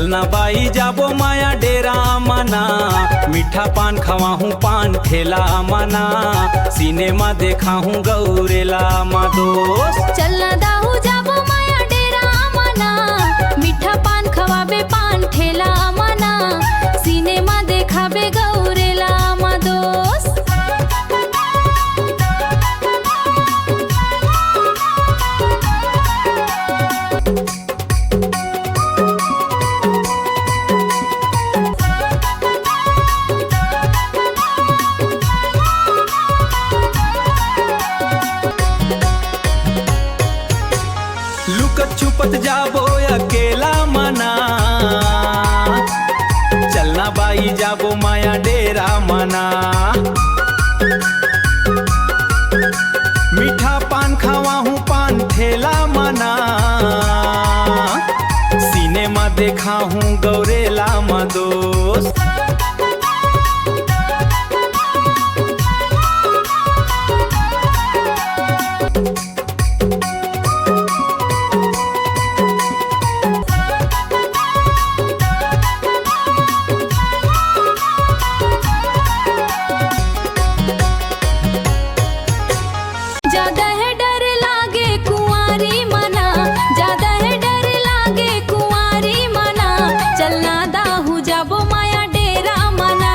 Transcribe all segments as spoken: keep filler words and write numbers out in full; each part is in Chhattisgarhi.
चलना बाई जाबो माया डेरा मना, मीठा पान खवाहूँ पान ठेला मना, सिनेमा देखाहूँ गौरेला मा दोस्त। चलना दाहू जाबो माया डेरा मना, मीठा पान खवाबे पान ठेला मना, सिनेमा देखाबे गौरेला मा दोस्त। लुकत छुपत जाबो अकेला मना, चलना बाई जाबो माया डेरा मना। मीठा पान खवाहूँ पान ठेला मना, सिनेमा देखाहूँ गौरेला मा दोस्त। ज्यादा है डर लागे कुंवारी मना, ज्यादा है डर लागे कुंवारी मना। चलना दाहू जाबो माया डेरा मना,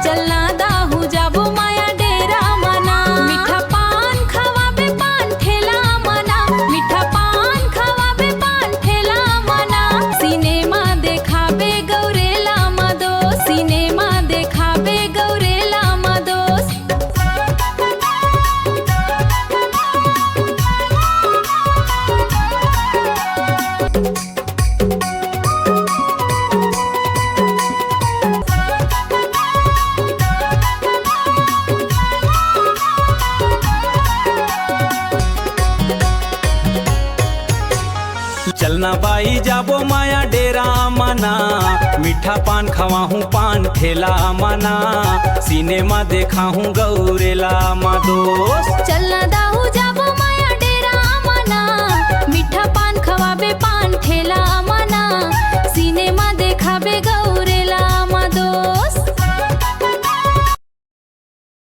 चलना दाहू जाबो माया डेरा मना। मीठा पान खवाबे पान ठेला मना, मीठा पान खवाबे पान ठेला मना। सिनेमा देखाबे गौरेला मा दोस्त, सिनेमा देखाबे गौरेला मा दोस्त। चलना बाई जाबो माया डेरा मना, मीठा पान खवाहूँ पान ठेला मना, सिनेमा देखाहूँ गौरेला मा दोस्त। चलना दाहू जाबो